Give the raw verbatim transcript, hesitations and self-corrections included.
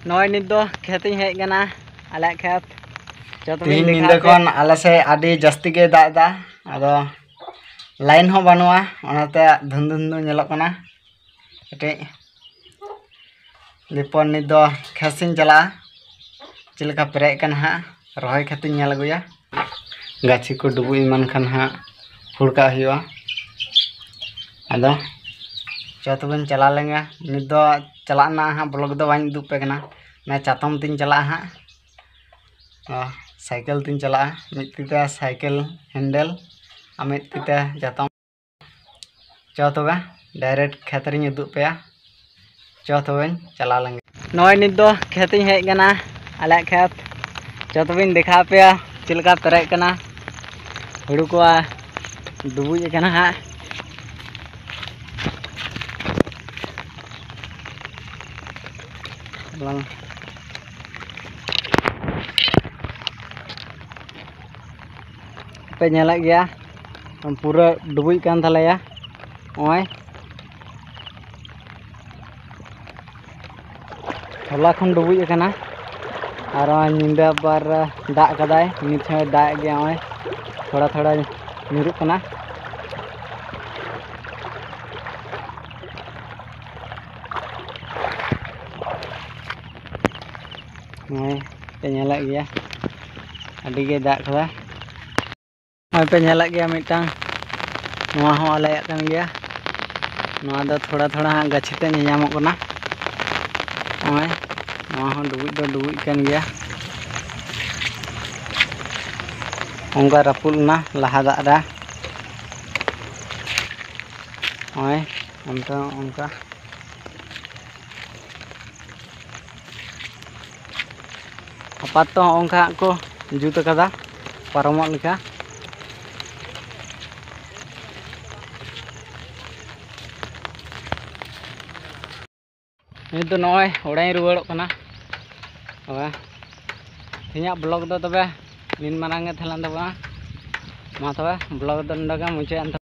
ᱱᱚᱜᱼᱚᱭ ᱱᱤᱛ ᱫᱚ ᱠᱷᱮᱛ ᱤᱧ ᱦᱮᱡ ᱠᱟᱱᱟ, ᱟᱞᱮᱭᱟᱜ ᱠᱷᱮᱛ᱾ ᱪᱚ ᱛᱚᱵᱮᱧ ᱛᱤᱦᱤᱧ ᱫᱮᱠᱷᱟᱣ ᱧᱤᱫᱟᱹ ᱟᱯᱮ᱾ ᱠᱷᱚᱱ ᱟᱞᱮ ᱥᱮᱫ ᱟᱹᱰᱤ ᱡᱟᱹᱥᱛᱤ ᱜᱮ ᱫᱟᱜ ᱮᱫᱟ, ᱟᱫᱚ ᱞᱟᱭᱤᱱ ᱦᱚᱸ ᱵᱟᱹᱱᱩᱜᱼᱟ, ᱚᱱᱟᱛᱮ ᱫᱷᱩᱱᱫᱷᱩ ᱫᱷᱩᱱᱫᱷᱩ ᱧᱮᱞᱚᱜ ᱠᱟᱱᱟ ᱠᱟᱹᱴᱤᱡ᱾ ᱫᱤᱯᱚᱨ ᱱᱤᱛ ᱫᱚ ᱠᱷᱮᱛ ᱥᱮᱫ ᱤᱧ ᱪᱟᱞᱟᱜᱼᱟ, ᱪᱮᱫ ᱞᱮᱠᱟ ᱯᱮᱨᱮᱡ ᱠᱟᱱᱟ ᱦᱟᱸᱜ, ᱨᱚᱦᱚᱭ ᱠᱷᱮᱛ ᱤᱧ ᱧᱮᱞ ᱟᱹᱜᱩᱭᱟ᱾ ᱜᱟᱹᱪᱷᱤ ᱠᱚ ᱰᱩᱵᱩᱡ ᱮᱢᱟᱱ ᱠᱷᱟᱱ ᱦᱟᱸᱜ ᱯᱷᱩᱲ ᱠᱟᱜ ᱦᱩᱭᱩᱜᱼᱟ᱾ ᱟᱫᱚ ᱪᱚ ᱛᱚᱵᱮᱧ ᱪᱟᱞᱟᱣ ᱞᱮᱱ ᱜᱮ᱾ ᱱᱤᱛ ᱫᱚ ᱪᱟᱞᱟᱜ ᱨᱮᱱᱟᱜ ᱦᱟᱸᱜ ᱵᱞᱚᱜ ᱫᱚ ᱵᱟᱹᱧ ᱩᱫᱩᱜ ᱯᱮ ᱠᱟᱱᱟ, ᱚᱱᱟ ᱪᱟᱛᱚᱢ ᱛᱤᱧ ᱪᱟᱞᱟᱜᱼᱟ ᱦᱟᱸᱜ᱾ ᱚ, ᱥᱟᱭᱠᱮᱞ ᱛᱤᱧ ᱪᱟᱞᱟᱜᱼᱟ, ᱢᱤᱫ ᱛᱤ ᱛᱮ ᱥᱟᱭᱠᱮᱞ ᱦᱮᱱᱰᱮᱞ ᱟᱨ ᱢᱤᱫ ᱛᱤ ᱛᱮ ᱪᱟᱛᱚᱢ᱾ ᱪᱚ ᱛᱚᱵᱮ ᱰᱟᱭᱨᱮᱠᱴ ᱠᱷᱮᱛ ᱨᱤᱧ ᱩᱫᱩᱜ ᱯᱮᱭᱟ᱾ ᱪᱚ ᱛᱚᱵᱮᱧ ᱪᱟᱞᱟᱣ ᱞᱮᱱ ᱜᱮ᱾ ᱱᱚᱜᱼᱚᱭ ᱱᱤᱛ ᱫᱚ ᱠᱷᱮᱛ ᱤᱧ ᱦᱮᱡ ᱠᱟᱱᱟ, ᱟᱞᱮᱭᱟᱜ ᱠᱷᱮᱛ᱾ ᱪᱚ ᱛᱚᱵᱮᱧ ᱫᱮᱠᱷᱟᱣ ᱯᱮᱭᱟ ᱪᱮᱫ ᱞᱮᱠᱟ ᱯᱮᱨᱮᱡ ᱠᱟᱱᱟ, ᱦᱩᱲᱩ ᱠᱚ ᱰᱩᱵᱩᱡ ᱟᱠᱟᱱᱟ ᱦᱟᱸᱜ᱾ ᱵᱟᱝ ᱯᱮ ᱧᱮᱞᱮᱫ ᱜᱮᱭᱟ, ᱯᱩᱨᱟᱹ ᱰᱩᱵᱩᱡ ᱠᱟᱱ ᱛᱟᱞᱮᱭᱟ᱾ ᱱᱚᱜᱼᱚᱭ ᱦᱚᱞᱟ ᱠᱷᱚᱱ ᱰᱩᱵᱩᱡ ᱟᱠᱟᱱᱟ, ᱟᱨ ᱱᱚᱜᱼᱚᱭ ᱧᱤᱫᱟᱹ ᱟᱵᱟᱨ ᱫᱟᱜ ᱠᱟᱫᱟᱭ, ᱱᱤᱛ ᱦᱚᱸᱭ ᱫᱟᱜ ᱮᱫ ᱜᱮᱭᱟ᱾ ᱱᱚᱜᱼᱚᱭ ᱛᱷᱚᱲᱟ ᱛᱷᱚᱲᱟ ᱧᱩᱨᱩᱜ ᱠᱟᱱᱟ᱾ ᱱᱚᱜᱼᱚᱭ ᱯᱮ ᱧᱮᱞᱮᱫ ᱜᱮᱭᱟ, ᱟᱹᱰᱤ ᱜᱮ ᱫᱟᱜ ᱠᱟᱫᱟ᱾ ᱱᱚᱜᱼᱚᱭ ᱯᱮ ᱧᱮᱞᱮᱫ ᱜᱮᱭᱟ ᱢᱤᱫᱴᱟᱝ, ᱱᱚᱣᱟ ᱦᱚᱸ ᱟᱞᱮᱭᱟᱜ ᱠᱟᱱ ᱜᱮᱭᱟ᱾ ᱱᱚᱣᱟ ᱫᱚ ᱛᱷᱚᱲᱟ ᱛᱷᱚᱲᱟ ᱦᱟᱸᱜ ᱜᱟᱹᱪᱷᱤ ᱛᱮ ᱧᱮᱧᱟᱢᱚᱜ ᱠᱟᱱᱟ᱾ ᱱᱚᱜᱼᱚᱭ ᱱᱚᱣᱟ ᱦᱚᱸ ᱰᱩᱵᱩᱡ ᱫᱚ ᱰᱩᱵᱩᱡ ᱠᱟᱱ ᱜᱮᱭᱟ᱾ ᱚᱱᱠᱟ ᱨᱟᱹᱯᱩᱫ ᱮᱱᱟ ᱞᱟᱦᱟ ᱫᱟᱜ ᱨᱮ᱾ ᱱᱚᱜᱼᱚᱭ ᱚᱱᱛᱮ ᱚᱱᱠᱟ᱾ ᱟᱯᱟᱛᱚᱛᱚ ᱦᱚᱸᱜᱼᱚ ᱱᱚᱝᱠᱟ ᱦᱟᱸᱜ ᱠᱚ ᱡᱩᱛ ᱟᱠᱟᱫᱟ ᱯᱟᱨᱚᱢᱚᱜ ᱞᱮᱠᱟ᱾ ᱱᱤᱛ ᱫᱚ ᱱᱚᱜᱼᱚᱭ ᱚᱲᱟᱜ ᱤᱧ ᱨᱩᱣᱟᱹᱲᱚᱜ ᱠᱟᱱᱟ᱾ ᱛᱚᱵᱮ ᱛᱮᱦᱮᱧᱟᱜ ᱵᱞᱚᱜ ᱫᱚ ᱛᱚᱵᱮ ᱱᱤᱱ ᱢᱟᱨᱟᱝ ᱜᱮ ᱛᱟᱦᱮᱸ ᱞᱮᱱ ᱛᱟᱵᱚᱱᱟ᱾ ᱢᱟ ᱛᱚᱵᱮ ᱵᱞᱚᱜ ᱫᱚ ᱱᱚᱰᱮ ᱜᱮ ᱢᱩᱪᱟᱹᱫ ᱮᱱ ᱛᱟᱵᱚᱱᱟ᱾